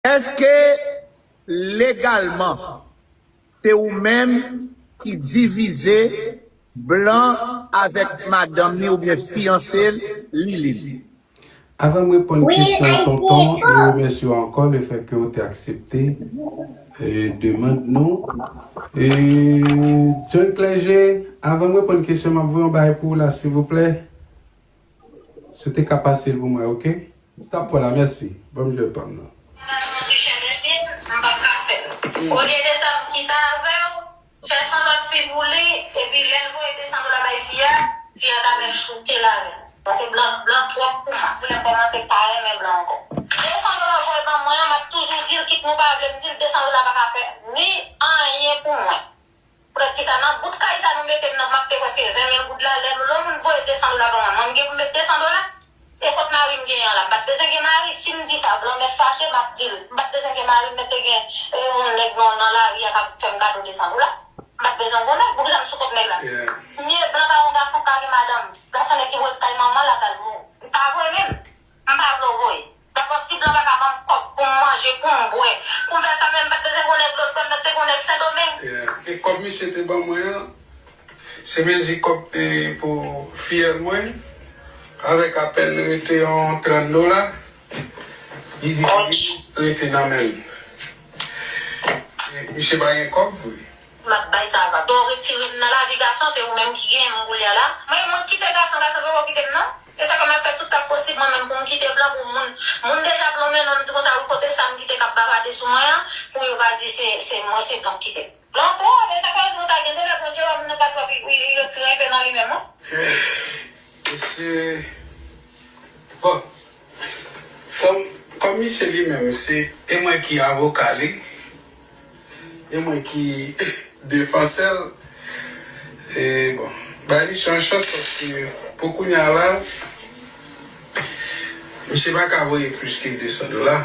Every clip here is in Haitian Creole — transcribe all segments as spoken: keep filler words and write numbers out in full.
Èske legalman se ou menm ki divize blan avèk madanm li oubyen fiyanse l, Lilin? Avan m reponn kesyon an, tonton, nou remèsye w ankò lefètke w te aksepte e, demann nou. E, John Clergé, avan m reponn kesyon, m ap voye yon bagay pou w la, silvouplè. Si w te ka pase l pou mwen, oke? Stop pou la, mèsi. Ban m jwèt pa m nan. Madam Montichè Mèvil, m p ap ka fè l. Olye de sa, m kite avè w, chèche yon lòt fi pou li, epi lè l voye de san dola bay fi a, fi a ta mèt choute l avè l. Paske blan, blan twòp pou mwen. Pou lè m kòmanse pa renmen blan ankò. De san dola w voye ban mwen an, m ap toujou di l, kit nou pa vle m di l, de san dola pa ka fè ni anyen pou mwen. Poutèt kisa nan bout kay sa nou mete m nan, m ap peye prèske ven mil goud la, lè yon moun voye de san dola ban mwen, mwen m gen pou m met de san dola? E kot mari m genyen an la? M pa t bezwen gen mari, si m di sa, blan mèt fache, m ap di l. M pa t bezwen gen mari, m mèt te gen e, yon nèg nan, nan lari a k ap fè m kado de san dola. M pa t bezwen gwo nèg, poukisa m sou kont nèg la? Mye blan pa yon gason k ka gen madanm. Blan se yon nèg ki voye l kay manman l al mouri. Li pa voye menm. M pa vle w voye. Dabò, si blan pa ka ban m kòb pou m manje, pou m bwè, pou m fè sa, men m pa t bezwen gwo nèg lòt bò, m mèt te gwo nèg Sendomeng. E kòb misye te ban mwen an, se mezi kòb e, pou fiyèl mwen, avèk apèn rete yon trant dola, li di pou li rete nan men l. E, misye pa gen kòb vre. M ap bay sa vag. Bon, retire m nan lavi gason, se ou menm ki genyen m koulye a la. Mwen, mwen kite gason, gason poko kite m nan. E sa fè m ap fè tout sa k posib mwen menm pou m kite blan pou moun. Moun deja blan men non m di konsa wi kote sa m kite k ap bavade sou mwen an, pou yo pa di se, se mwen, se blan k kite. Blan bon, e sa fè yo di konsa, gen de lè Bondye wè moun nan pa twòp, li, li, li retire enpe nan li menm wi. Mesye, bon, kòm, kòm misye li menm, se, e mwen ki avoka li, e mwen ki defansè l, e bon, bay misye yon chans paske pou kounye a la, misye pa ka voye plis ke de san dola.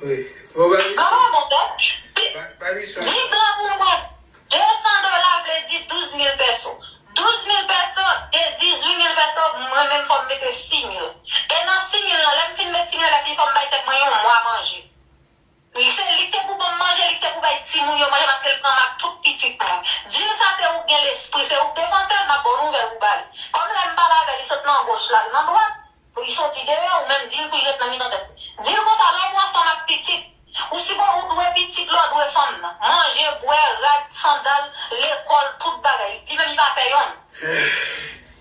Wi. Bon, bay misye, bay, bay misye yon chans. Di blan pou mwen, de san dola vle di douz mil pèso. Douz mil pèso, de dizuit mil pèso, mwen menm fò m mete sis mil. E nan sis mil lan, lè m fin met sis mil lan, lè fini fò m bay tèt mwen yon mwa manje. Li se li k te pou ban m manje, li k te pou bay timoun yo manje paske l pran m ak tout pitit mwen. Di l sa se ou k gen lespri, se ou k defansè l, m ap ba w nouvèl pou ba li. Kòm lè m pale avè l, li sot nan goch l al nan dwat, pou li soti deyò, ou menm di l pou li ret nan mitan tèt. Di l konsa, lè w pran fanm ak pitit, ou sipo, ou dwe pitit la, ou dwe fanm nan. Manje, bwè, rad, sandal, lekòl, tout bagay. Li menm li pa fè yonn.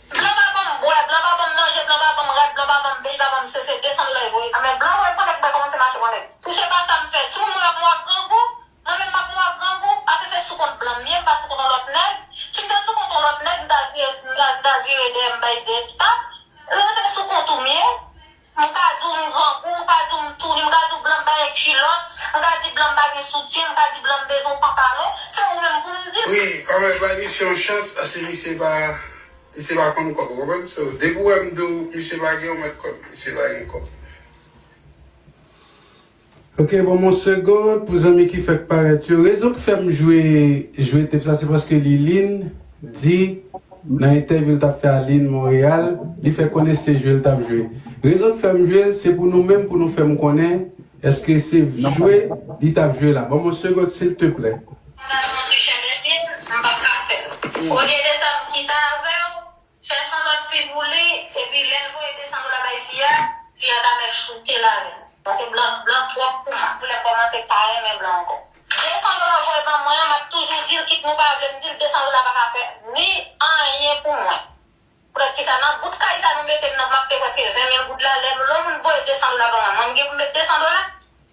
Blan pa ban m bwè, blan pa ban m manje, blan pa ban m rad, blan pa ban m beny, pa ban m sese, de san dola l voye sa. Men blan voye pran nèg, bwè kòmanse mache pran nèg. Si se pa sa m fè, timoun mwen ap mouri ak grangou, mwen menm m ap mouri ak grangou, paske se sou kont blan m ye, m pa sou kont yon lòt nèg. Si m te sou kont yon lòt nèg, m ta vire, m ta, m ta vire dèyè m bay dèyè kita. Lè se sou kont ou m ye, m ka di w m grangou, m ka di w m touni, m ka di w blan m pa gen kilòt, m ka di blan m pa gen soutyen, m ka di blan m bezwen yon pantalon, se ou menm pou m di l. Wi, kòm bay misye yon chans, paske misye pa, misye pa konn kòb, ou konprann? So, depi w wè m di w misye pa gen yon mèt kòb, misye pa gen kòb. Ok, bon, yon segond pou zanmi ki fèk parèt yo. Rezon k fè m jwe, jwe tep sa, se paske Liline di nan entèvyou l t ap fè a Lin Montréal, li fè konnen se jwe l t ap jwe. Rezon k fè m jwe l, se pou nou menm, pou nou fè m konnen èske se jwe li t ap jwe la. Ban m yon segond, silteplè. Madan Montichè Mèvil, m p ap ka fè l. Olye de sa, m kite avè w, chèche yon lòt fi pou li, epi lè l voye de san dola bay fi a, fi a ta mèt choute l avè l. Paske blan, blan twòp pou mwen. Pou lè m kòmanse pa renmen blan ankò. De san dola w voye ban mwen an, m ap toujou di l, kit nou pa vle m di l, de san dola pa ka fè ni anyen pou mwen. Poutèt kisa, nan bout kay sa nou mete m nan, m ap peye prèske ven mil goud la, lè yon moun voye de san dola ban mwen, mwen m gen pou m met de san dola?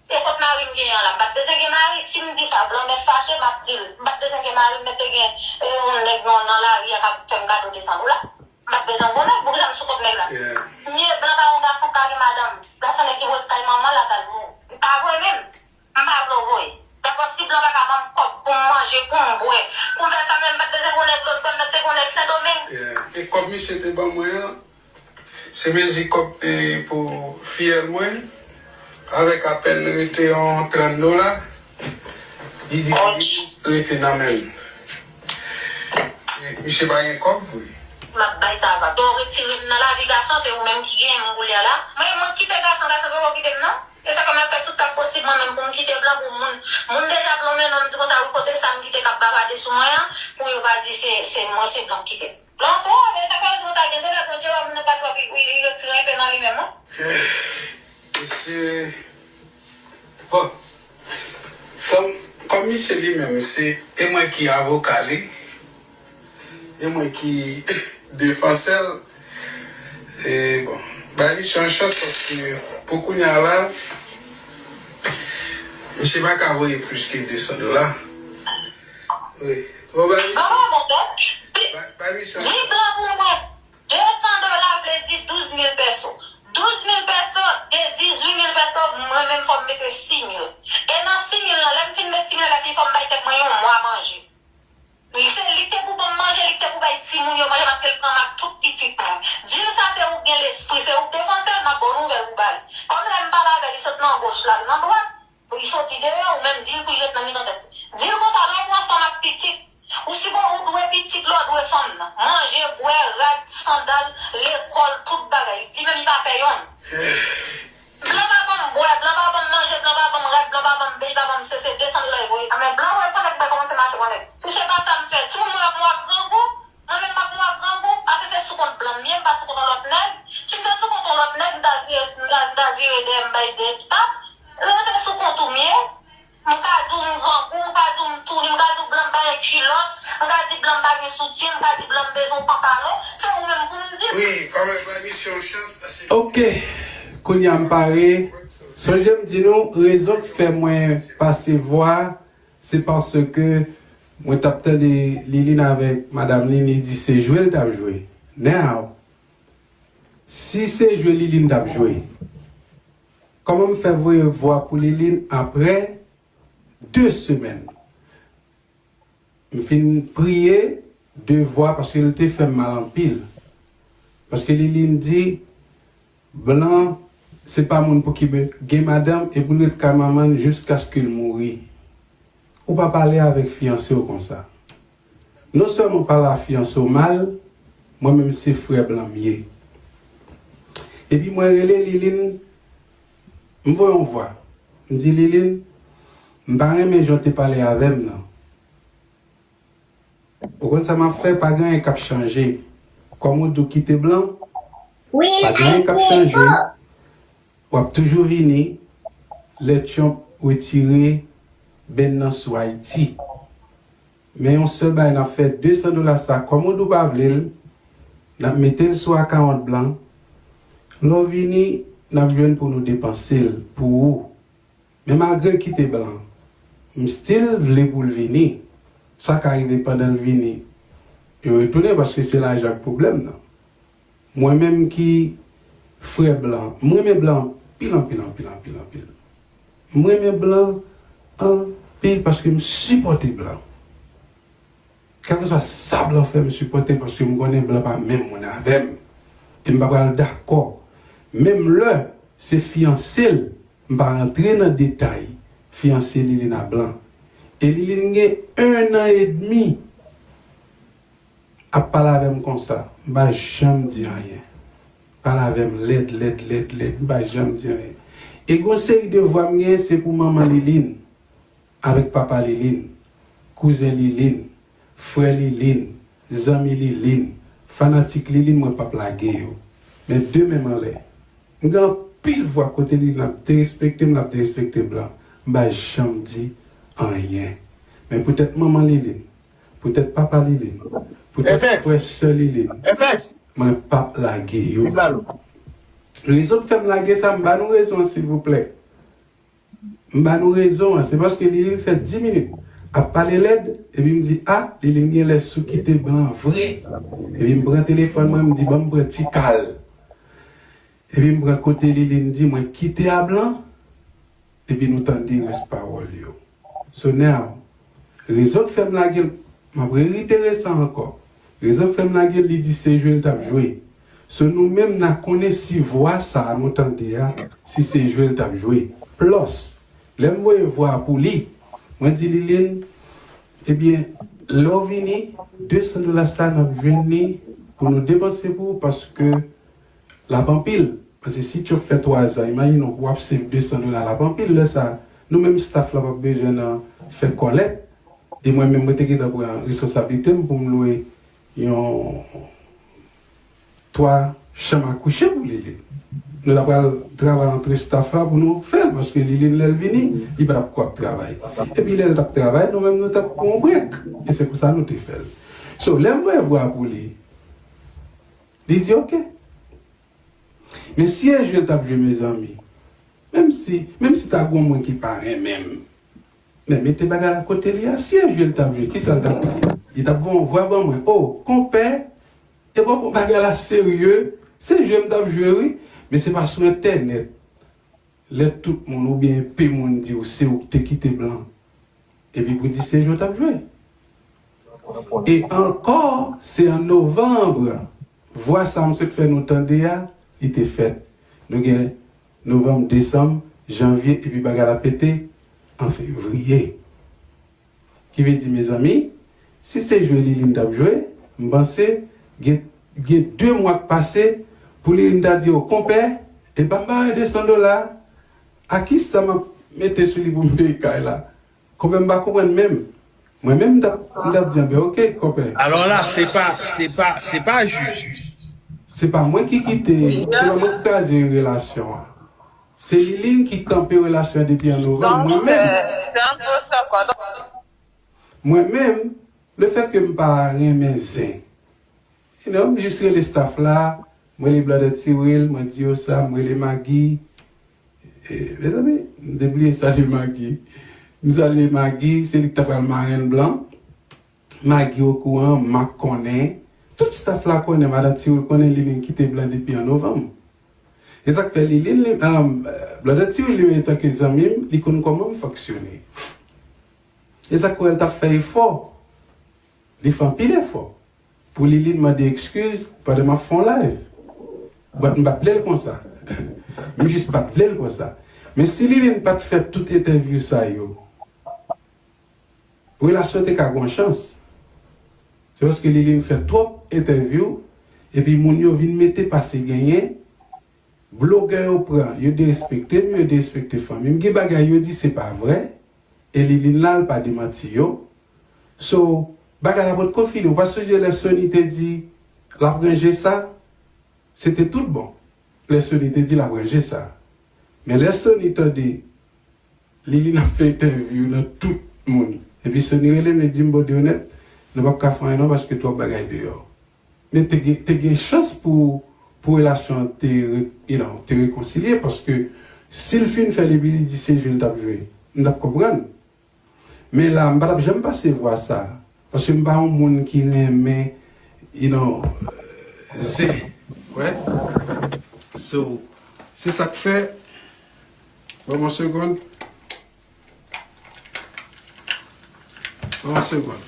E kot mari m genyen an la? M pa t bezwen gen mari, si m di sa, blan mèt fache, m ap di l. M pa t bezwen gen mari, m mèt te gen e, yon nèg nan, nan lari a k ap fè m kado de san dola. M pa t bezwen gwo nèg, poukisa m sou kont nèg la? Mye blan pa yon gason k ka gen madanm. Blan se yon nèg ki voye l kay manman l al mouri. Li pa voye menm. M pa vle w voye. Dabò, si blan pa ka ban m kòb pou m manje, pou m bwè, pou m fè sa, men m pa t bezwen gwo nèg lòt bò, m mèt te gwo nèg Sendomeng. E kòb misye te ban mwen an, se mezi kòb e, pou fiyèl mwen, avèk apèn rete yon trant dola, li di pou li rete nan men l. E misye pa gen kòb vre. M ap bay sa vag. Bon, retire m nan lavi gason, se ou menm ki genyen m koulye a la. Mwen, mwen kite gason, gason poko kite m non. Se sa k fè m ap fè tout sa k posib mwen menm pou m kite blan, pou moun, moun deja blan men non m di konsa wi kote sa m kite k ap bavade sou mwen an, pou yo pa di se, se mwen, se blan m kite. Blan twò, e sa k fè yo di konsa, gen de lè Bondye wè moun nan pa twò, li, li, li retire enpe nan li menm wi. Mesye, bon, kòm, kòm misye li menm, se, e mwen ki avoka li, e mwen ki defansè l, e bon, bay misye yon chans paske pou kounye a la, misye pa ka voye plis ke de san dola. Wi. Bon, bay misye, bay, bay misye yon chans. Di blan pou mwen, de san dola vle di douz mil pèso. Douz mil pèso, de dizuit mil pèso, mwen menm fò m mete sis mil. E nan sis mil lan, lè m fin met sis mil la, fò m bay tèt mwen yon mwa manje. Li se, li te pou ban m manje, li te pou bay timoun yo manje, paske l pran m ak tout pitit mwen. Di l sa se ou k gen lespri, se ou k defansè l, m ap ba w nouvèl pou ba l. Kòm lè m pale avè l, li sot nan goch la, l nan dwat, pou li soti deyò, ou menm di l pou li ret nan mitan tèt. Di l konsa, lè w pran fanm ak pitit, ou sipo, ou dwe pitit la, ou dwe fanm nan. Manje, bwè, rad, sandal, lekòl, tout bagay. Li menm li pa fè yonn. Blan pa ban m bwè, blan pa ban m manje, blan pa ban m rad, blan pa ban m beny, pa ban m sese, de san dola l voye sa. Men blan voye konnen k bay kòmanse mache konnen. Si se pa sa m fè, timoun mwen ap mouri ak grangou, mwen menm m ap mouri ak grangou, paske se sou kont blan m ye, m pa sou kont yon lòt nèg. Si m te sou kont yon lòt nèg, m ta vire, m ta, m ta vire dèyè m bay dèyè pita. Lè se sou kont ou m ye, m ka di w m grangou, m ka di w m touni, m ka di w blan m pa gen kilòt, m ka di blan m pa gen soutyen, m ka di blan m bezwen yon pantalon, se ou menm pou m di. Wi, kòman bay misye yon chans, paske. Ok, kounye a m pare. Sonje m di nou, rezon k fè mwen pase vwa, se paske mwen t ap tande Liline avèk madanm li, li di se jwe l t ap jwe. Now, si se jwe Liline t ap jwe, kòman m fè voye vwa pou Liline apre de semèn? M fin priye de vwa paske l te fè m mal anpil. Paske Liline di, blan, se pa moun pou ki be-, gen madanm e pou l ret kay manman l jiskaske l mouri. Ou pa pale avèk fiyanse w konsa. Non sèlman w pale a fiyanse w mal, mwen menm se frè blan m ye. Epi mwen rele Liline, m voye yon vwa. M di, Liline, m pa renmen jan w te pale avè m nan. Ou konn sa m ap fè, pa gen anyen k ap chanje. Kòm ou di w kite blan, pa gen anyen k ap chanje. W ap toujou vini lè Trump retire bèn nan sou Ayiti. Men yon sèl bagay n ap fè, de san dola sa, kòm ou di w pa vle l, n ap mete l sou akawont blan. Lè w vini, n ap jwenn pou nou depanse l pou ou. Men malgre l kite blan, m still vle pou l vini. Sa ka rive pandan l vini, yo retounen paske se lajan k pwoblèm nan. Mwen menm ki frè blan, m renmen blan anpil, anpil, anpil, anpil, anpil. M renmen blan anpil paske m sipòte blan. Kèlkeswa sa blan fè, m sipòte paske m konnen blan pa menm moun avè m. E m pa pral dakò. Menm lè se fiyanse l, m pa rantre nan detay fiyanse Liline a blan. E Liline gen en an edmi ap pale avè m konsa, m pa janm di anyen. Pale avè m lèd, lèd, lèd, lèd, m pa janm di anyen. E gon seri de vwa m genyen, se pou manman Liline, avèk papa Liline, kouzen Liline, frè Liline, zanmi Liline, fanatik Liline, mwen p ap lage yo. Men de men m anlè. M gen anpil vwa kote Liline ap derespekte m, l ap derespekte blan. M pa janm di anyen. Men poutèt manman Liline, poutèt papa Liline, poutèt frè sè Liline, mwen p ap lage yo. Rezon k fè m lage sa, m ba nou rezon an, silvouplè. M ba nou rezon an, se paske Liline fè dis minit ap pale lèd, epi m di, a, Liline genlè sou kite blan vre. Epi m pran telefòn mwen, m di, ban m pran ti kal. Epi m pran kote Liline di mwen kite a blan, epi nou tande rès pawòl yo. So now, rezon k fè m lage l, m ap reyitere sa ankò. Rezon k fè m lage l, li di se jwe l t ap jwe. So nou menm n a konnen si vwa sa a nou tande a, si se jwe l t ap jwe. Plus, lè m voye vwa a pou li, mwen di Liline, ebyen, lè w vini, de san dola sa a n ap jwenn li pou nou depanse pou ou paske l ap anpil. Paske si Tchòp fè twa zan, imajine w pou w ap save de san dola, l ap anpil. Lè sa, nou menm staff la p ap bezwen nan fè kòlèt. E mwen menm, mwen te gentan pran responsablite m pou m lwe yon twa chanm a kouche pou Liline. Nou ta pral travay antre staff la pou nou fè l, paske Liline, lè l vini, li pa t ap ko ap travay. Epi lè l t ap travay, nou menm nou t ap pran yon brek. E se konsa nou te fè l. So, lè m voye vwa pou li, li di, "Oke." Men si e jwe l t ap jwe, mezanmi, menm si, menm si ta gen yon moun ki pa renmen m, men mete bagay la kote li a, si e jwe l t ap jwe, kisa l t ap di? Li t ap voye yon vwa ban mwen, "O, konpè, e bò, bon, bagay la serye, se jwe m t ap jwe, wi." Men se pa sou entènèt, lè tout moun oubyen enpe moun di w se ou ki te kite blan, epi pou di se jwe w t ap jwe. E ankò, se an novanm, vwa sa m sot fè nou tande a, li te fèt. Nou gen novanm, desanm, janvye, epi bagay la pete an fevriye. Ki vle di, mezanmi, si se jwe Liline t ap jwe, m panse gen, gen de mwa k pase pou Liline ta di, "O, konpè, e pa m pa de san dola, a kisa m ap mete sou li pou m peye kay la?" Konpè, m pa konprann menm. Mwen menm, m t ap, m t ap di, "Anben, oke, konpè." Alò la, se pa, se pa, se pa jis. Se pa mwen ki kite, se pa mwen ki kraze relasyon an. Se Liline ki kanpe relasyon an depi an novanm. Mwen menm, mwen menm, lefètke m pa renmen zen, you know, m jis rele staff la, m rele Blòdè Tiwil, mwen di yo sa, m rele Magi. E, mezanmi, m te bliye salye Magi. M salye Magi, se li ki ta pral marenn blan. Magi okouran, Mak konnen. Tout staff la konnen, madan Tiwil konnen Liline kite blan depi an novanm. E sa k fè Liline, li, um, Blòdè Tiwil, li menm, antanke zanmi m, li konn kòman m fonksyone. E sa k fè l t ap fè efò. Li fè anpil efò pou Liline mande ekskiz pandan m ap fè yon live. But m pa t vle l konsa. M jis pa t vle l konsa. Men si Liline pa t fè tout entèvyou sa yo, relasyon te ka gen yon chans. Se paske Liline fè twòp entèvyou, epi moun yo vin mete pase genyen, blogè yo pran, yo derespekte m, yo derespekte fanmi m. Gen bagay yo di se pa vrè, e Liline la, l pa demanti yo. So, bagay la potko fini. Ou pa sonje lè Sony te di l ap ranje sa? Se te tout bon. Lè Sony te di l ap ranje sa. Men lè Sony tande Liline ap fè entèvyou nan tout moun. Epi Sony rele m, li di m, "Bon, Deonèt, nou p ap ka fè anyen non, paske twòp bagay deyò." Men te gen, te gen chans pou, pou relasyon an te re-, you know, te rekonsilye, paske si l fin fè l epi li di se jwe l t ap jwe, m t ap konprann. Men la, m pa t ap janm pase vwa sa. Paske m pa yon moun ki renmen, you know, zen. Wè? So, se sa k fè. Ban m yon segonn. Ban m yon segonn.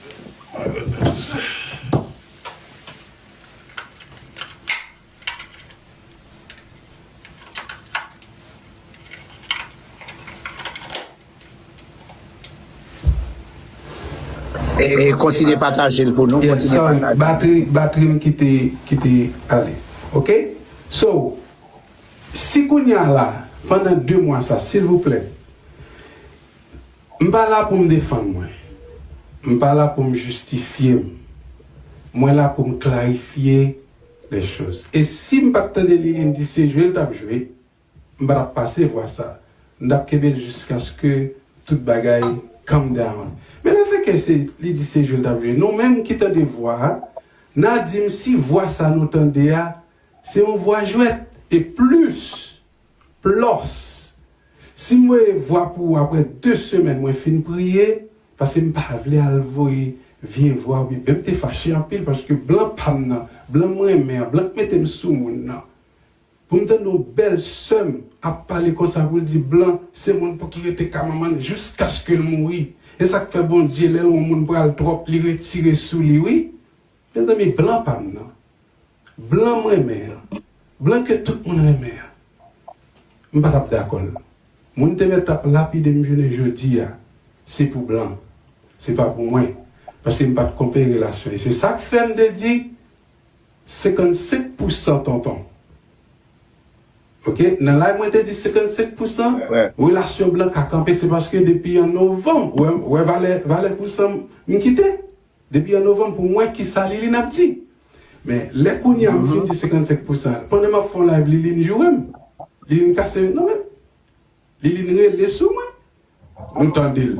E, e, kontinye pataje l pou nou, kontinye pataje. Batri, batri m kite, kite ale. Oke? So, si kounye a la, pandan de mwa sa, silvouplè, m pa la pou m defann mwen. M pa la pou m jistifye m. Mwen la pou m klarifye les choses. E si m pa t tande Liline di se jwe l t ap jwe, m pa t ap pase vwa sa. M t ap kenbe l jiskaske tout bagay calm down. Men lefètke se, li di se jwe l t ap jwe. Nou menm ki tande vwa a, n a di m si vwa sa nou tande a, se yon vwa jwèt. E plis, plus, si m voye vwa pou ou apre de semèn, mwen fin priye, paske m pa vle al voye vye vwa, oubyen, men m te fache anpil, paske blan pa m nan, blan m renmen an, blan k mete m sou moun nan. Pou m tande yon bèl sè m ap pale konsa pou l di blan se moun pou ki rete ka manman l jiskaske l mouri. E sa k fè Bondye, lè l wè yon moun pral twòp, li retire sou li, wi. Mezanmi, blan pa m nan. Blan m renmen an. Blan ke tout moun renmen an. M pa t ap dakò l. Moun te mèt ap lapide m jounen jodi a, se pou blan. Se pa pou mwen. Paske m pa t konprann relasyon. E se sa k fè m te di, senkannsenk pousan tonton. Ok, nan live mwen te di senkannsenk pousan relasyon blan ka kanpe, se paske depi an novanm, wè, wè valè, valè pousan m kite. Depi an novanm pou m wè kisa Liline ap di. Men lè kounye a m fin di senkannsenk pousan, pandan m ap fè yon live, Liline joure m. Liline kase nan men m. Liline rele sou mwen. Nou tande l.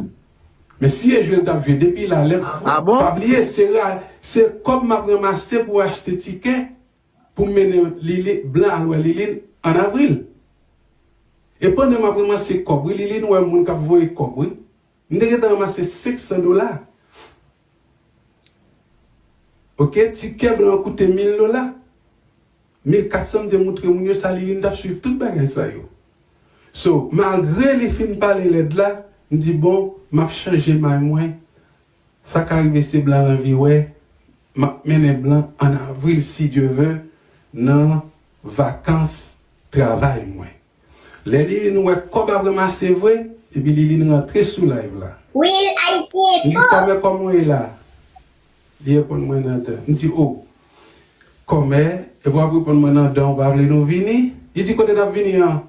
Men si e jwe l t ap jwe depi la, lè pa bliye, se ra, se kòb m ap ranmase pou achte tikè pou m mennen Liline, blan al wè Liline an avril. E pandan m ap ranmase kòb, wi, Liline wè moun k ap voye kòb, wi. M te gentan ranmase senk san dola. Ok, tikè blan an koute mil dola. Mil kat san, m te moutre moun yo sa, Liline t ap swiv tout bagay sa yo. So, malgre li fin pale lèd la, m di, bon, m ap chanje may mwen. Sa ka rive se blan l anvi wè, m ap mennen blan an avril, si Dye vle, nan vakans travay mwen. Lè Liline wè kòb ap ranmase vre, epi Liline rantre sou live la. Will Haïti. M di, kòmè, kòman w ye la? Li reponn mwen nan dan. M di, o, kòmè, epi w ap reponn mwen nan dan, ou pa vle nou vini? Li di, kote n ap vini an?